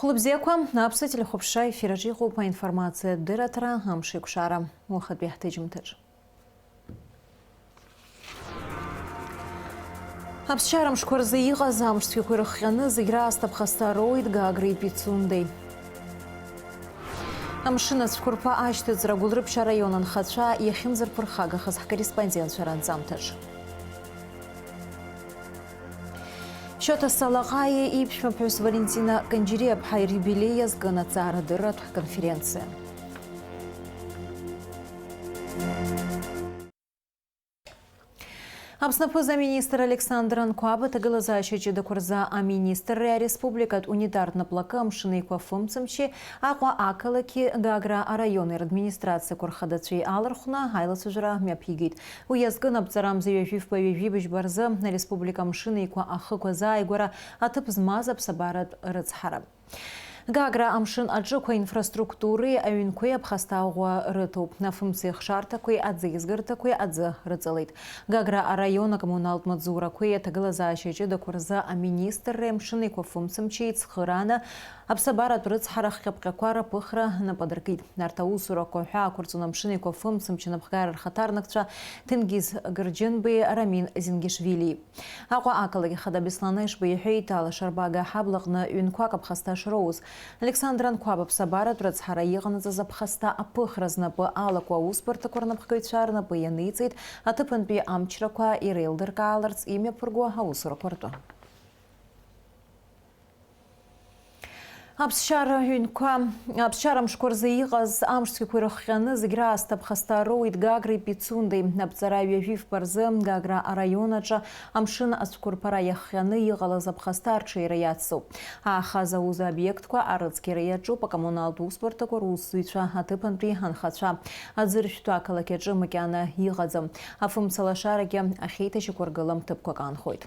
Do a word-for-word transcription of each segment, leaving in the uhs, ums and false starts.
Хәылбзиақәа, аԥсуа телехәаԥшра ефир аҿы иҟоуп аинформациатә дырраҭара Амшеикәшара. Уахатәи ҳҭыжьымҭаҿ. Аԥсшьара мшқәа рзы иҟаз амш цәгьақәа ирыхҟьаны зегь раасҭа ԥхасҭа роуит Гагреи Пицундеи. Амшын ацәқәырԥа ашьҭыҵра Гәылрыԥшь араион анхацәа иахьынӡарԥырхагахаз ҳкорреспондентцәа ранҵамҭаҿ. Шьоҭа Салаҟаиа иԥшәмаԥҳәыс Валентина Канџьириаԥҳа ииубилеи иазкын аҭҵаарадырратә конференциа. Аԥсны аԥыза аминистр Александр Анқәаб аҭагылазаашьа ҷыдақәа рзы аминистрреи ареспубликатә унитартә наплакы Амшын Еиқәа фымцамчи Аҟәа ақалақьи Гагра араиони радминистрациақәа рхадацәеи алархәны аилацәажәара мҩаԥигеит. Уи иазкын аԥҵарамза ҩажәи фба ҩажәи быжьба рзы ареспублика Амшын Еиқәа ахықә азааигәара аҭыԥ змаз аԥсабаратә рыцҳара. Гагра амшын аҿықәа инфраструктуреи аҩнқәеи аԥхасҭа ӷәӷәа рыҭоуп. Афымцеихшарҭақәеи аӡеизгарҭақәеи аӡы рыҵалеит. Гагра араион акоммуналтә маҵзурақәеи аҭагылазаашьа ҷыдақәа рзы аминистрреи Амшын Еиқәа фымцамчи ицхырааны аԥсабаратә рыцҳара хҟьаԥҟьақәа рыԥыхра нап адыркит. Нарҭ аусурақәа ҳәаақәырҵон Амшын Еиқәа фымцамч анапхгара рхаҭарнакцәа Ҭенгиз Гырџьынбеи Рамин Зингишвилии. Аҟәа ақалақь ахада Беслан Аишба иҳәеит, алашарбага аҳаблаҟны ҩынқәак аԥхасҭа шроуз. Александр Анқәаб аԥсабаратә рыцҳара иҟанаҵаз аԥхасҭа аԥыхра знапы алаку аусбарҭақәа рнапхгаҩцәа рнапы ианиҵеит, аҭыԥантәи амчрақәа иреилдыркааларц имҩаԥырго аусурақәа ртәы. Аԥсшьара ҩнқәа, аԥсшьара мшқәа рзы иҟаз амшцәгьақәа ирыхҟьаны зегь раасҭа аԥхасҭа роуит Гагреи Пицундеи. Аԥҵара ҩажәи фба рзы Гагра араион аҿы амшын ацәқәырԥара иахҟьаны иҟалаз аԥхасҭа арҽеира иацлоуп. Аахаз ауза обиектқәа арыцқьара иаҿуп, акоммуналтә усбарҭақәа русзуҩцәа, аҭыԥантәи анхацәа. Аӡыршәтәы ақалақь аҿы макьана иҟаӡам. Афымца лашарагьы ахьеиҭашьақәыргылам ҭыԥқәак аанхоит.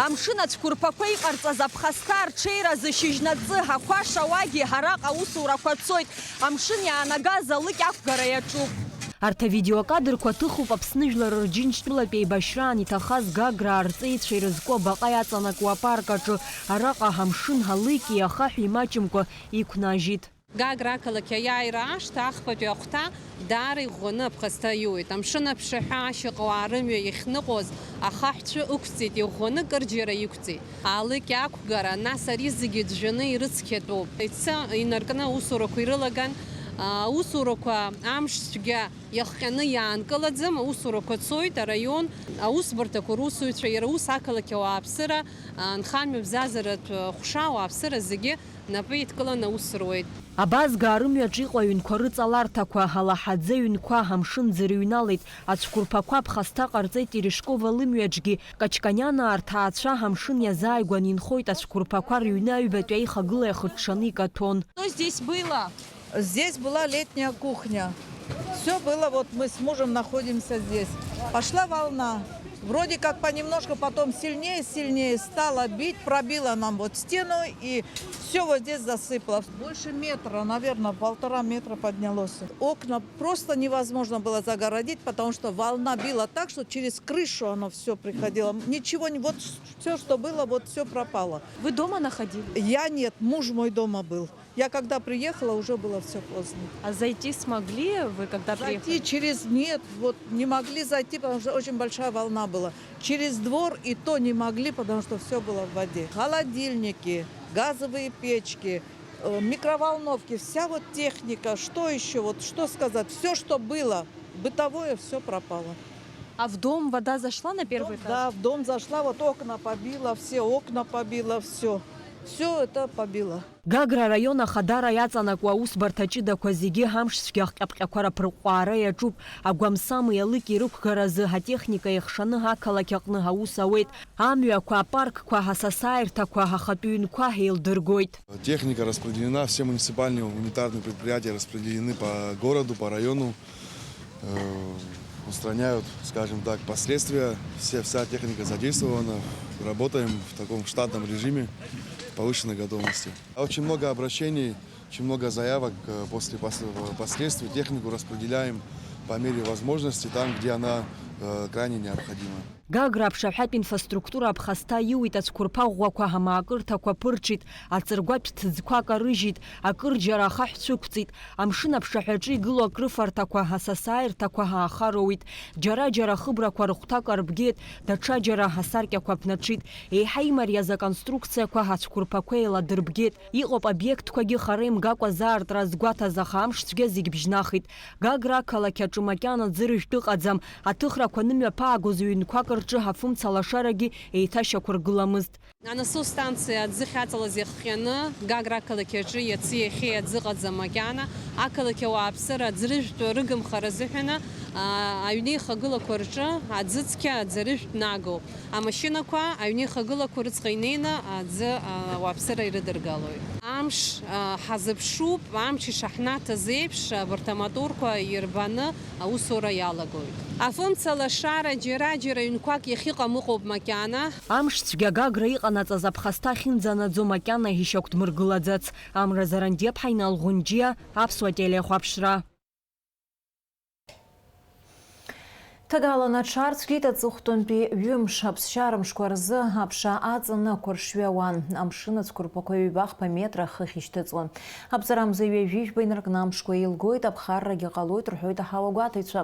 Амшын ацәқәырԥақәа иҟарҵаз аԥхасҭа арҽеира азы шьыжьнаҵы, ақәа шауагьы, араҟа аусурақәа цоит. Амшын иаанагаз алыкь ақәгара иаҿуп. Арҭ авидеокадрқәа ҭыхуп Аԥсны жәлар рџьынџьтәылатә еибашьраан иҭахаз Гаграа рҵеицәа ирызку абаҟа иаҵанакуа апарк аҿы. Араҟа амшын алыкьи ахаҳәи имаҷымкәа иқәнажьит. Гагра ақалақь аиааира ашҭа ахԥатәи ахәҭа даара иӷәӷәаны аԥхасҭа иуеит. Амшын аԥшаҳәа ашьаҟауаа рымҩа иахьныҟәоз ахаҳәцәы ықәҵит, иӷәӷәаны кырџьара иқәҵит. Алыкь ақәгара, нас ари зегьы ӡәӡәаны ирыцқьатәуп. Ица инаркны аусурақәа ирылаган, аусурақәа амш цәгьа иахҟьаны иаанкылаӡам, аусурақәа цоит, араион аусбарҭақәа русуҩцәа, иара ус ақалақь ауааԥсыра, анхамҩа бзазаратә ҟәша ауааԥсыра зегьы напы еидкыланы аус руеит. Абазгаа рымҩаҿ иҟоу аҩнқәа рыҵаларҭақәа, алаҳаӡы аҩнқәа амшын ӡырыҩналеит, ацәқәырԥақәа аԥхасҭа ҟарҵеит Терешкова лымҩаҿгьы, Качканианаа рҭаацәа амшын иазааигәан инхоит, ацәқәырԥақәа рыҩны аҩбатәи аихагыла иахыҽҽаны икаҭәон. Что здесь было? Здесь была летняя кухня. Все было, вот мы с мужем находимся здесь. Пошла волна. Вроде как понемножку, потом сильнее, сильнее стала бить, пробила нам вот стену, и все вот здесь засыпало. Больше метра, наверное, полтора метра поднялось. Окна просто невозможно было загородить, потому что волна била так, что через крышу оно все приходило. Ничего не, вот все, что было, вот все пропало. Вы дома находились? Я нет, муж мой дома был. Я когда приехала, уже было все поздно. А зайти смогли вы, когда приехали? Зайти через, нет, вот не могли зайти, потому что очень большая волна была. Через двор и то не могли, потому что все было в воде. Холодильники, газовые печки, э, микроволновки, вся вот техника, что еще, вот что сказать, все, что было бытовое, все пропало. А в дом вода зашла на первый этаж? Да, в дом зашла, вот окна побила, все окна побила, все. Все это побила. Гагра араион ахадара иаҵанакуа аусбарҭа ҷыдақәа зегьы амш цәгьа хҟьаԥҟьақәа раԥырҟәҟәаара иаҿуп. Агәамсамеи алыкьи рықәгаразы атехника еихшаны ақалақь аҟны аус ауеит. Амҩақәа, апаркқәа, асасааирҭақәа, ахатә ҩнқәа еилдыргоит. Техника распределена, все муниципальные унитарные предприятия распределены по городу, по району, э, устраняют, скажем так, последствия. Все, вся техника задействована. Работаем в таком штатном режиме повышенной готовности. Очень много обращений, очень много заявок, э, после пос-, последствий технику распределяем по мере возможности там, где она, э, крайне необходима. Гагра аԥшаҳәатә инфраструктура аԥхасҭа иуит, ацәқәырԥа ӷәӷәақәа амаакырҭақәа ԥырҽит, аҵыргәатә ҭӡқәа карыжьит, акырџьара ахаҳә цәықәҵит, амшын аԥшаҳәаҿы игылоу акрыфарҭақәа, асасааирҭақәа ааха роуит, џьара-џьара ахыбрақәа рыхәҭак арбгеит, даҽаџьара асаркьақәа ԥнаҽит, еиҳа имариаз аконструкциақәа ацәқәырԥақәа еиладырбгеит, иҟоуп обиектқәагьы хара имгакәа заартра азгәаҭаз, аха амш цәгьа зегь бжьнахит. Гагра ақалақь аҿы макьана ӡыржәтә ыҟаӡам, аҭыхрақәа анымҩаԥаагоз ҩынқәак рҿы афымца лашарагьы еиҭашьақәыргыламызт. Анасос станциа аӡы ахьаҵалаз иахҟьаны, Гагра ақалақь аҿы иаци иахьеи аӡы ыҟаӡам макьана, ақалақь ауааԥсыра аӡрыжәтә рыгымхара азыҳәаны, аа, аҩнеихагылақәа рҿы аӡы цқьа аӡарыжәтә нагоуп. Амашьынақәа аҩнеихагылақәа рыцҟа инеины аӡы, аа, ауааԥсыра ирыдыргалоит. Амш, аа, ҳазыԥшуп, амч ишаҳнаҭаз еиԥш, абарҭ амоторқәа ирбаны аусура иалагоит. Афымца лашара џьара-џьара ҩнқәак иахьыҟам ыҟоуп макьана. Амш цәгьа Гагра иҟанаҵаз аԥхасҭа ахьынӡанаӡо макьана ишьақәдмыргылаӡац. Амра Зарандиаԥҳа, Инал Ӷәынџьиа, Аԥсуа телехәаԥшра. Ҭагалан аҽарцәгьеит аҵыхәтәантәи ҩымш. Аԥсшьара мшқәа рзы аԥша аҵаны ақәыршҩы ауан. Амшын ацәқәырԥақәа ҩба-хԥа метра хыхь ишьҭыҵуан. Аԥҵарамза ҩажәи жәба инаркны амшқәа еилгоит, аԥхаррагьы ҟалоит, рҳәоит аҳауагәаҭаҩцәа.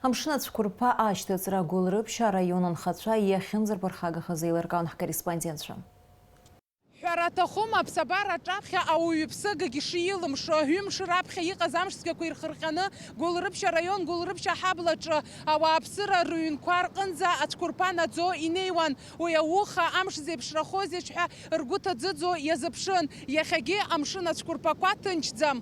Амшын ацәқәырԥа ашьҭыҵра Гәылрыԥшь араион анхацәа иахьынӡарԥырхагахаз еилыркаауан ҳкорреспондентцәа. Ҳәара аҭахума, аԥсабара аҿаԥхьа ауаҩы ԥсыгагь шилымшо, ҩымш раԥхьа иҟаз амш цәгьақәа ирхырҟьаны, Гәылрыԥшь араион Гәылрыԥшь аҳаблаҿы ауааԥсыра рыҩнқәа рҟынӡа ацәқәырԥа наӡо инеиуан. Уи ауха амш зеиԥшрахозеишь ҳәа ргәы ҭаӡыӡо иазыԥшын. Иахьагьы амшын ацәқәырԥақәа ҭынчӡам.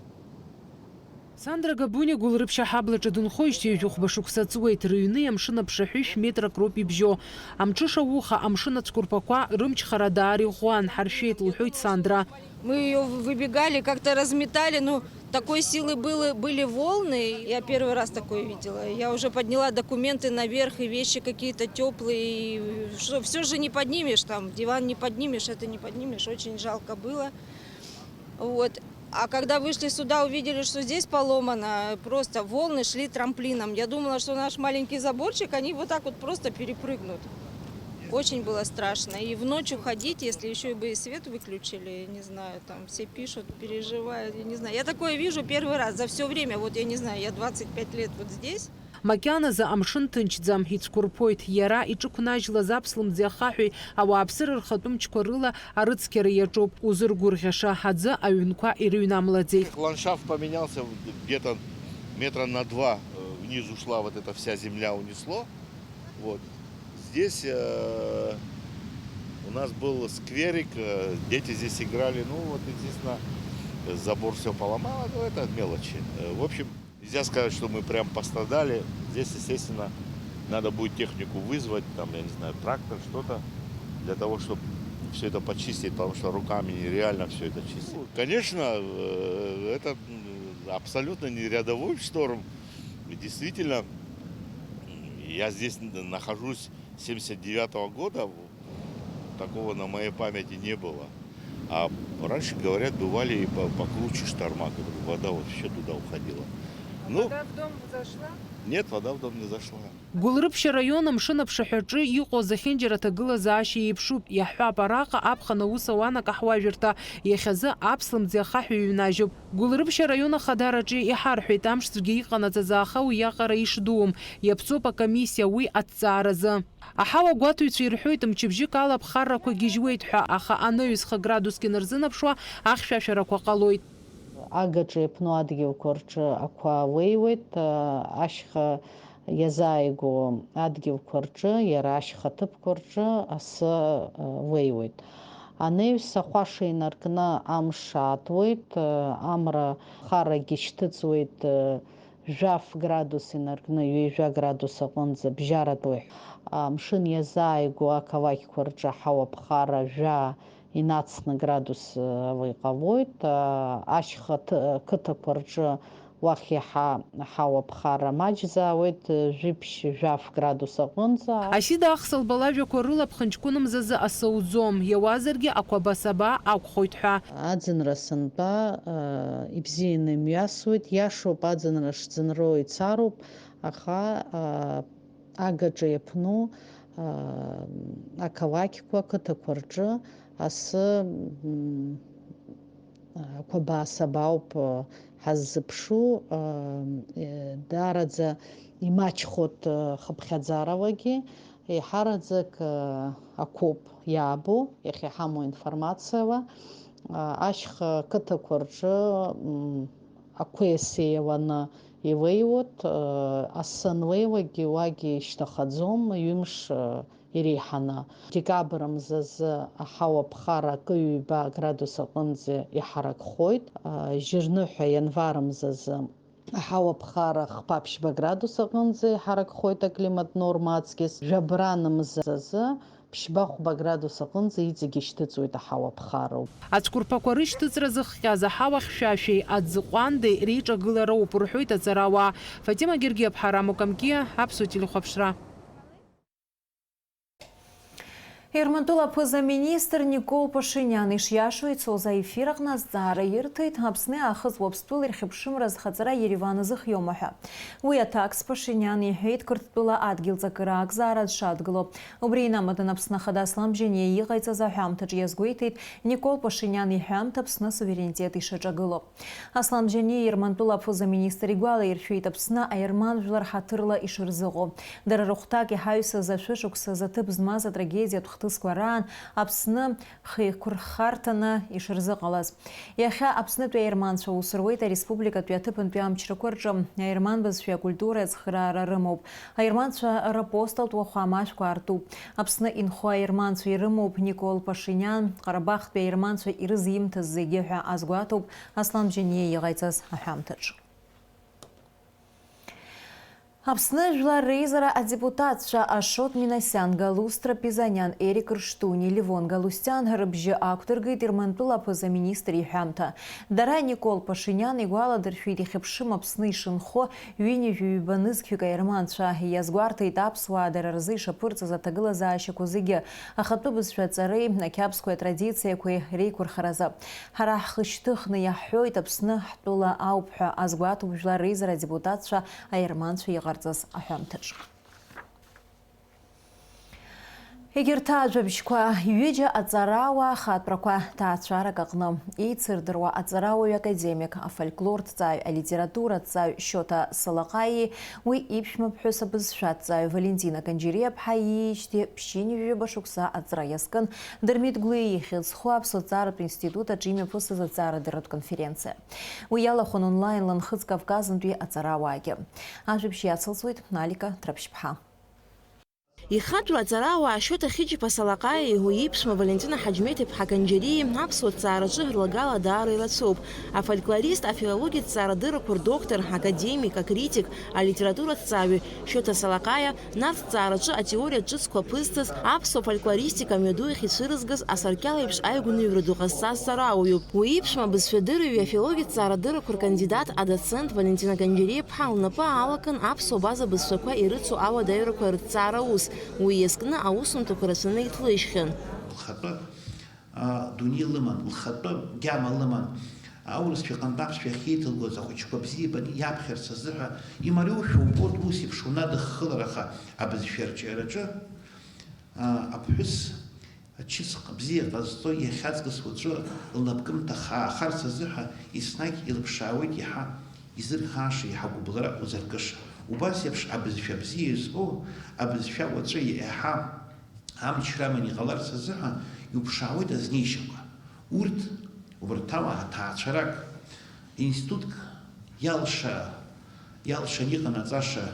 Сандра Габуниа Гәылрыԥшь аҳаблаҿы дынхоижьҭеи ҩажәи хәба шықәса ҵуеит. Рыҩни амшын аԥшаҳәышә метрак роуп ибжьо. Амҽыша ауха, амшын ацәқәырԥақәа рымчхара даара иӷәӷәан, ҳаршәеит, лҳәоит Сандра. Мы её выбегали, как-то разметали, ну, такой силы было, были волны. Я первый раз такое видела. Я уже подняла документы наверх, и вещи какие-то тёплые, и что, всё же не поднимешь, там, диван не поднимешь, это не поднимешь. Очень жалко было. Вот. А когда вышли сюда, увидели, что здесь поломано, просто волны шли трамплином. Я думала, что наш маленький заборчик, они вот так вот просто перепрыгнут. Очень было страшно. И в ночь уходить, если ещё бы и свет выключили, не знаю, там все пишут, переживают, я не знаю. Я такое вижу первый раз за всё время, вот я не знаю, я двадцать пять лет вот здесь. Макьаназы амшын ҭынчӡам, ицәқәырԥоит. Иара иҿықәнажьлаз аԥслымӡи ахаҳәи ауааԥсыра рхатәы мчқәа рыла арыцқьара иаҿуп, узыргәырӷьаша аӡы аҩнқәа ирыҩнамлаӡеит. Ландшафт поменялся, где-то метра на два, э, вниз ушла вот эта вся земля, унесло. Вот. Здесь, э, у нас был скверик, э, дети здесь играли. Ну, вот, естественно, забор всё поломало, но это мелочи. Э, в общем, нельзя сказать, что мы прям пострадали. Здесь, естественно, надо будет технику вызвать, там, я не знаю, трактор, что-то, для того, чтобы всё это почистить, потому что руками нереально всё это чистить. Конечно, э, это, м, абсолютно не рядовой шторм. И действительно, я здесь н-, нахожусь с семьдесят девятого года, такого на моей памяти не было. А раньше, говорят, бывали и по-, покруче шторма, когда вода вот вообще туда уходила. Ну, вода в дом зашла? Нет, вода в дом не зашла. Гәылрыԥшь араион амшын аԥшаҳәаҿы иҟоу зехьынџьара аҭагылазаашьа еиԥшуп, иаҳҳәап, араҟа аԥхын аус ауан акаҳуажәырҭа, иахьазы аԥслымӡи ахаҳәи ҩнажьуп. Гәылрыԥшь араион ахадараҿы иҳарҳәеит, амш цәгьа иҟанаҵаз ааха уиаҟара ишдуум, иаԥҵоуп акомиссиа уи аҭҵааразы. Аҳауагәаҭаҩцәа ирҳәоит, мчыбжьык ала аԥхаррақәа гьежьуеит ҳәа, аха анаҩс хы градуск инарзынаԥшуа ахьшәашәарақәа ҟалоит. Агаҿа иаԥну адгьылқәа рҿы ақәа уеиуеит, ашьха иазааигәоу адгьылқәа рҿы, иара ашьха ҭыԥқәа рҿы асы уеиуеит. Анаҩс ахәаша инаркны амш аатуеит, амра харагьы шьҭыҵуеит, жәаф градус инаркны ҩажәа градус аҟынӡа бжьаратәуеит. Амшын иазааигәоу ақалақьқәа рҿы аҳауа ԥхара жәа инацны градус, э, ала иҟалоит. Э, ашьха ҭы-, қыҭақәа рҿы уахь иаҳа аҳауа ԥхара маҷзаауеит, э, жәиԥшь-жәаф градус аҟынӡа. Асида Ахсалба лажәақәа рыла ԥхынҷкәынмзазы асы уӡом, иауазаргьы ақәаба-саба акәхоит ҳәа. Аӡынра сынтәа, э, ибзианы имҩасуеит, иашоуп, аӡынра шӡынроу ицароуп, аха, э, агаҿа иаԥну, аа, ақалақьқәа, ақыҭақәа рҿы асы, м, аа, қәабаа-сабаауп, аа, ҳаззыԥшу, аа, е, даараӡа имаҷхоит, аа, хыԥхьаӡаралагьы, еиҳараӡак, аа, ақәоуп иаабо, иахьа иҳамоу информациала, аа, ашьха қыҭақәа рҿы, м, ақәеси еиланы илеиуеит, асы анлеиуагьы уагьы ишьҭахаӡом, ҩымш иреиҳаны. Декабр мзазы аҳауа ԥхара акы ҩба градус аҟынӡа иҳаракхоит, жьырныҳәа ианвар мзазы аҳауа ԥхара хԥа-ԥшьба градус аҟынӡа иҳаракхоит аклимат норма аҵкьыс, жәабран мзазы ԥшьба-хәба градус аҟынӡа иҵегь ишьҭыҵуеит аҳауа ԥхароуп. Ацәқәырԥақәа рышьҭыҵра зыхҟьаз аҳауа хьшәашәеи аӡы ҟәандеи реиҿагылароуп, рҳәоит аҵарауаа. Фатима Гергиаԥҳа, Рамо Камкиа, Аԥсуа телехәаԥшра. Ермантәыла аԥыза-министр Никол Пашиниан ишиашоу ицоз аефир аҟны азҵаара ирҭеит Аԥсни Аахыҵ Уаԥстәылеи рхьыԥшымра азхаҵара Ереван азыхиоума ҳәа. Уи аҭакс Пашиниан иҳәеит Қырҭтәыла адгьылҵакыра акзаара дшадгыло. Убри инамадан Аԥсны Ахада Аслан Бжьаниа иҟаиҵаз аҳәамҭаҿы иазгәеиҭеит Никол Пашиниан иҳәамҭа Аԥсны асуверенитет ишаҿагыло. Аслан Бжьаниа Ермантәыла аԥыза-министр игәалаиршәеит Аԥсны аерман жәлар ҳаҭырла ишырзыҟоу. Дара рыхәҭак иҳаҩсыз ашәышықәсазы аҭыԥ змаз атрагедиатә хҭысқәа раан Аԥсны хеиқәырхарҭаны ишырзыҟалаз. Иахьа Аԥснытәи аерманцәа аус руеит ареспубликатәи аҭыԥантәи амчрақәа рҿы. Аерман бызшәеи акультуреи ацхыраара рымоуп. Аерманцәа рапостолтә уахәама ашәқәа аартуп. Аԥсны инхо аерманцәа ирымоуп Никол Пашиниан, Ҟарабахтәи аерманцәа ирызимҭаз зегьы ҳәа азгәаҭоуп Аслан Бжьаниа иҟаиҵаз аҳәамҭаҿы. Аԥсны Жәлар Реизара адепутатцәа Ашот Минасиан, Галустра Пизаниан, Ерик Рштуни, Левон Галустиан рыбжьы ақәдыргеит Ермантәыла аԥыза-министр иҳәамҭа. Дара Никол Пашиниан игәаладыршәеит ихьыԥшым Аԥсны ишынхо ҩынҩажәи ҩба нызқьҩык аерманцәа, иазгәарҭеит аԥсуаа дара рзы ишаԥырҵаз аҭагылазаашьақәа зегьы, ахатәы бызшәа аҵареи ақьабзқәеи атрадициақәеи реиқәырхаразы. Ҳара ҳхы шьҭыхны иаҳҳәоит, Аԥсны ҳтәыла ауп ҳәа азгәаҭоуп Жәлар Реизара адепутатцәа аерманцәа иҟарҵаз аҳәамҭаҿ. Егьырҭ ажәабжьқәа, ҩыџьа аҵарауаа хатәрақәа ҭаацәарак аҟны. Еицырдыруа аҵарауаҩ академик, афольклорҭҵааҩ, алитератураҭҵааҩ Шьоҭа Салаҟаиеи уи иԥшәмаԥҳәыс абызшәаҭҵааҩ Валентина Канџьариаԥҳа ииижьҭеи ԥшьынҩажәаба шықәса аҵра иазкын Дырмит Гәлиа ихьӡ зху Аԥсуа ҭҵааратә институт аҿы имҩаԥысыз аҵаарадырратә конференциа. Уи иалахәын онлаинла Нхыҵ Кавказынтәи аҵарауаагьы. Ажәабжь иацылҵоит Алика Ҭраԥшьԥҳа. Ихатәра аҵарауаа Шьоҭа Хьыҷ-иԥа Салаҟаиеи уи иԥшәма Валентина Ҳаџьмеҭ-иԥҳа Канџьариеи аԥсуа ҭҵаараҿы рлагала даара ирацәоуп. Афольклорист, афилологиатә ҭҵаарадыррақәа рдоктор, академик, акритик, алитератураҭҵааҩы Шьоҭа Салаҟаиа нарҭ ҭҵаараҿы атеориатә ҿыцқәа ԥызҵаз, аԥсуа фольклористика мҩаду иахь ицәырызгаз асаркьал еиԥш аигәныҩра ду ҟазҵаз ҵарауаҩуп. Уи иԥшәма абызшәадырҩы, афилологиатә ҭҵаарадыррақәа ркандидат, адоцент Валентина Канџьариаԥҳа лнапы аалакын аԥсуа база бызшәақәа ирыцу ауадаҩрақәа рыҭҵаара аус. Уи иазкны аусумҭақәа рацәаны иҭлыжьхьан. Лхатәы, а, дунеи лыман, лхатәы гьама лыман. Аурысшәа иҟынтә аԥсшәа ахьеиҭылгоз ахәыҷқәа бзиа ибаны иаԥхьарц азыҳәа, имариоушәа убоит ус еиԥш унадыххылар, аха абызшәа арҿиараҿы, а, аԥҳәыс ачысҟ бзиа ҟазҵо иахьаҵкыс уаҵәы лнапкымҭа хаахарц азыҳәа еснагь илыԥшаауеит иаҳа изырхааша, иаҳа гәыбылра узыркыша. Убас еиԥш абызшәа бзиа изҳәо, абызшәа уаҵәы иаҳа амчра аманы иҟаларц азыҳәа иуԥшаауеит азнеишьақәа. Урҭ, убарҭ ауаа ҭаацәарак, институтк иалша, иалшан иҟанаҵаша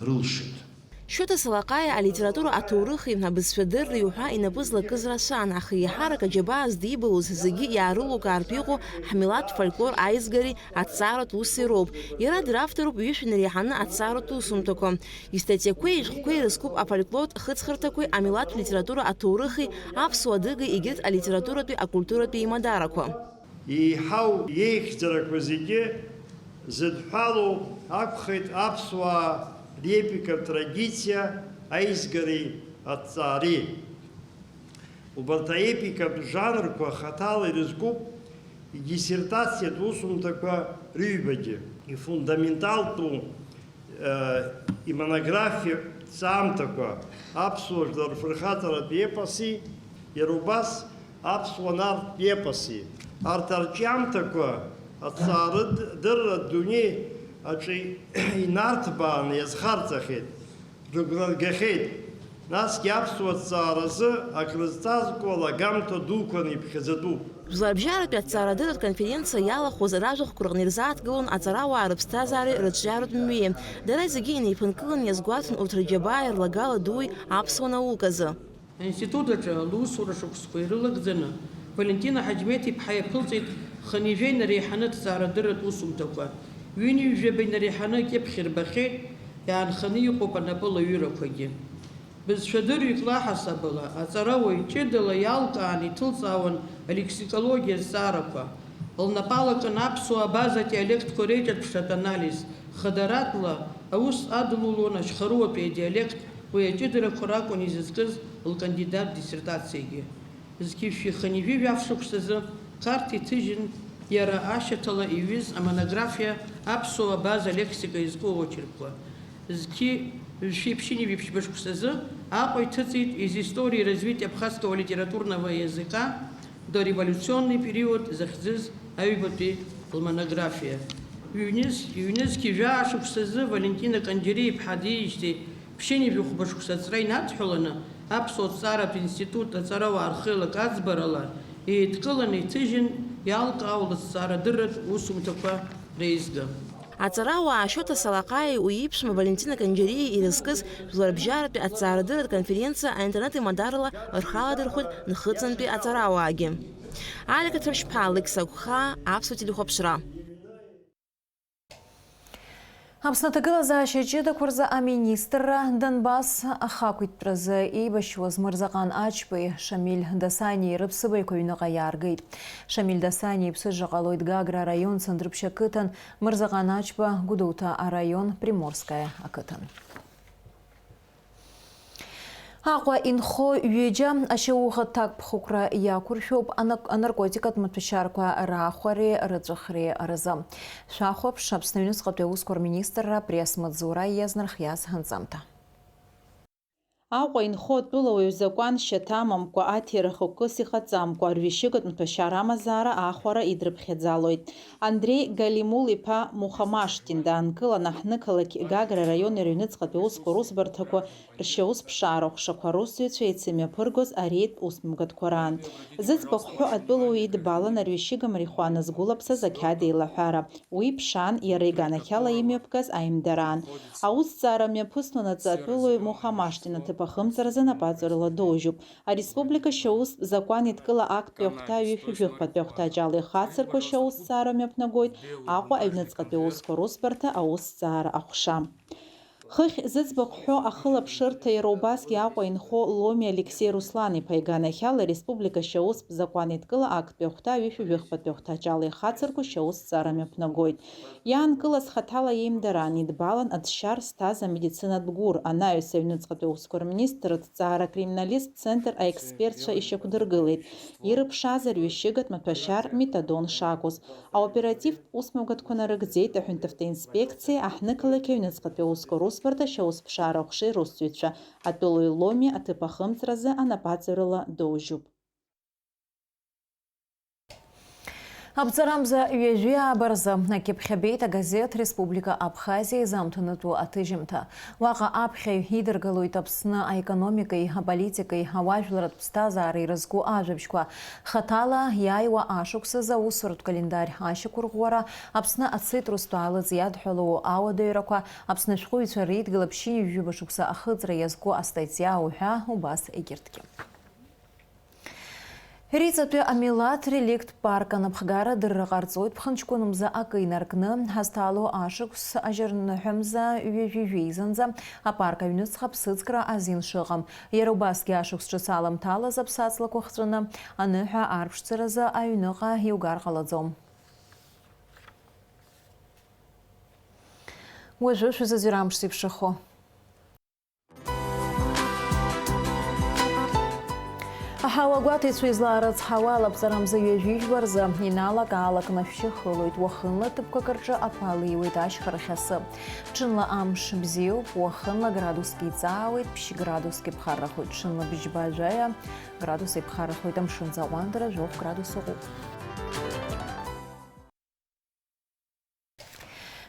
рылшеит. Шьоҭа Салаҟаиа алитература аҭоурыхи абызшәадырреи уҳәа инапы злакыз рацәан, аха еиҳарак аџьабаа здибалоз зегьы иаарылукаартә иҟоу ҳмилаҭтә фольклор аизгареи аҭҵааратә уси роуп. Иара дравторуп ҩышә инареиҳаны аҭҵааратә усумҭақәа. Истатиақәеи ишәҟәқәеи ирызкуп афольклортә хыҵхырҭақәеи амилаҭтә литература аҭоурыхи аԥсуа адыгеи егьырҭ алитературатәи акультуратәи еимадарақәа. Еиҳау иеихьӡарақәа зегьы зыдҳәалоу акәхеит аԥсуаа репикатә традициа аизгареи аҭҵаареи. Убарҭ аепикатә жанрқәа хаҭала ирызкуп идиссертациатә усумҭақәа рыҩбагьы. Ифундаменталтәу, э, имонографиатә Саамҭақәа, аԥсуа жәлар рфырхаҵаратә епоси, иара убас аԥсуа нарҭтә епоси. Арҭ арҿиамҭақәа аҭҵаарадырра адунеи аҿы инарҭбааны иазхарҵахьеит, рыгәнаргахьеит. Насгьы аԥсуа ҭҵааразы акрызҵазкуа алагамҭа дуқәаны иԥхьаӡатәуп. Жәларбжьаратәи аҭҵаарадырратә конференциа иалахәыз ражәахәқәа рҟны ирзааҭгылон аҵарауаа рыԥсҭазаареи рыҿиаратә мҩеи. Дара зегьы инеиԥынкыланы иазгәаҭон урҭ рџьабаа ирлагала дуи аԥсуа науказы. Аинститут аҿы лусура шықәсқәа ирылагӡаны, Валентина Ҳаџьмеҭ-иԥҳа иаԥылҵеит хынҩажәа инареиҳаны аҭҵаарадырратә усумҭақәа, ҩынҩажәаба инареиҳаны акьыԥхь рбахьеит, иаанханы иҟоуп анапылаҩырақәагьы. Бызшәадырҩык лаҳасабала, аҵарауаҩ ҷыдала иалкааны иҭылҵаауан алексикологиа азҵаарақәа. Лнапала кын аԥсуа абаза диалектқәа реиҿырԥштәы анализ, хадаратәла аус адылулон ашьхаруатәи адиалект, уи аҷыдарақәа ракәын изызкыз лкандидат диссертациагьы. Зқьи жәшәи хынҩажәи жәаф шықәсазы Қарҭ иҭыжьын, иара ашьаҭала иҩыз амонографиа аԥсуа абаза лексика иазку аочеркқәа. Зқьи жәшәи ԥшьынҩажәи ԥшьба шықәсазы Аҟәа иҭыҵит из истории развития абхазского литературного языка дореволюционный период захьӡыз аҩбатәи лмонографиа. Ҩныз, ҩнызқьи жәаа шықәсазы Валентина Канџьариа-иԥҳа диижьҭеи ԥшьынҩажәи хәба шықәса аҵра инадҳәаланы, аԥсуа ҭҵааратә институт аҵарауаа рхеилак аӡбарала еидкыланы иҭыжьын, иалкаау лыҭҵаарадырратә усумҭақәа реизга. Аҵарауаа Ашоҭа Салаҟаиеи уи иԥшәма Валентина Канџьариеи ирызкыз жәларбжьаратәи аҭҵаарадырратә конференциа аинтернет имадарала рхы аладырхәит нхыҵынтәи аҵарауаагьы. Алика Ҭаршьԥҳа, Алықьса Гәхаа, Аԥсуа телехәаԥшра. Аԥсны аҭагылазаашьа ҷыдақәа рзы аминистрра Донбасс ахақәиҭтәразы еибашьуаз Мырзаҟан Ачбеи Шамиль Дасаниеи рыԥсыбаҩқәа аҩныҟа иааргеит. Шамиль Дасаниа иԥсыжра ҟалоит Гагра араион Цандрыԥшь ақыҭан, Мырзаҟан Ачба Гәдоуҭа араион Приморская ақыҭан. Аҟәа инхо ҩыџьа ашьауӷа ҭакԥхықәра иақәыршәоуп анак-, анаркотикатә маҭәашьарқәа раахәареи рыҵәахреи рзы. Шәахәаԥш, Аԥсны аҩныҵҟатәи аусқәа рминистрра апресс-маҵзура иазнархиаз анҵамҭа. Аҟәа инхо атәылауаҩ закәаншьаҭа амамкәа, аҭира хықәкыс иҟаҵамкәа, рҩышьыгатә маҭәашьар амазаара аахәара идрыԥхьаӡалоит. Андреи Галимул-иԥа Мухамашҭин даанкылан, аҳҭнықалақь Гагра араион ирыҩныҵҟатәи аусқәа русбарҭақәа ршьаусԥшаара аҟәшақәа русзуҩцәа еицымҩаԥыргоз ареидтә усмҩаԥгатәқәа раан. Зыӡбахә ҳәо атәылауаҩ идбалан арҩышьыга марихуана згәылаԥсаз ақьаад еилаҳәара. Уи ԥшаан иара иганахьала имҩаԥгаз аимдараан. Аусҭҵаара мҩаԥысуанаҵы атәылауаҩ Мухамашҭин аҭыԥ ахымҵразы напаҵаҩрала доужьуп. Ареспублика шьаустә закәан еидкыла актәи ахәҭа ҩышәи жәыхԥатәи ахәҭаҷ ала ихацыркәа шьаусҭҵаара мҩаԥнагоит Аҟәа аҩныҵҟатәи аусқәа русбарҭа аусҭҵаара аҟәша. Хыхь зыӡбахә ҳәо ахылаԥшырҭа иара убасгьы Аҟәа инхо Ломи Алексеи Руслан-иԥа иганахьала ареспублика шьаустә закәан еидкыла актәи ахәҭа ҩышәи жәыхԥатәи ахәҭаҷ ала ихацыркәа шьаусҭҵаара мҩаԥнагоит. Иаанкылаз хаҭала иеимдараан идбалан аӡшьар зҭаз амедицинатә гәыр, анаҩс аҩныҵҟатәи аусқәа рминистрра аҭҵаара акриминалисттә центр аекспертцәа ишьақәдыргылеит, ирыԥшааз арҩышьыгатә маҭәашьар метадон шакәыз. Аоперативтә усмҩаԥгатәқәа нарыгӡеит аҳәынҭавтоинспекциеи аҳҭнықалақь аҩныҵҟатәи аусқәа русбарҭа ашьаусԥшаара аҟәшеи русзуҩцәа, атәылауаҩ Ломи аҭыԥ ахымҵразы анапаҵаҩрала доужьуп. Абҵарамза ҩажәи ааба рзы акьыԥхь абеит агазеҭ Республика Абхазиа изамҭанытәу аҭыжьымҭа. Уаҟа аԥхьаҩ идыргалоит Аԥсны аекономикеи аполитикеи ауаажәларратә ԥсҭазаареи ирызку ажәабжьқәа. Хаҭала иааиуа ашықәсазы аусуратә календарь ашьақәырӷәӷәара, Аԥсны ацитрустә аалыҵ иадҳәалоу ауадаҩрақәа, Аԥсны ашәҟәыҩҩцәа реидгыла ԥшьынҩажәи жәаба шықәса ахыҵра иазку астатиа уҳәа убас егьырҭгьы. Риҵатәи амилаҭ реликт парк анапхгара адырра ҟарҵоит ԥхынҷкәын мза акы инаркны, ҳазҭало ашықәс ажьырныҳәамза ҩажәи жәеизанӡа апарк аҩныҵҟа ԥсыӡкра азин шыҟам. Иара убасгьы ашықәс ҿыц аламҭалаз аԥсаҵлақәа хҵәаны аныҳәа арԥшӡаразы аҩныҟа иугар ҟалаӡом. Уажәы шәызаҵәыра амш зеиԥшрахо. Ҳауагәаҭеицәа излаарыцҳауа алаԥҵара мза ҩажәи жәба рзы иналак-аалакны шәшьы хылоит, уахынла ҭыԥқәак рҿы аԥа леиуеит ашьхарахь асы. Ҽынла амш бзиоуп, уахынла градуск иҵаауеит, ԥшь градуск иԥхаррахоит, ҽынла бжьба жәаҩа градус иԥхаррахоит, амшын аҟәандара жәохә градус ыҟоуп.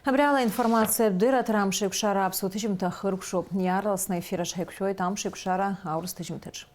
Абри ала информациатә дырраҭара Амшеикәшара аԥсуа ҭыжьымҭа хыркәшоуп. Иаарласны аефир аҿы ҳаиқәшәоит Амшеикәшара аурыс ҭыжьымҭаҿы.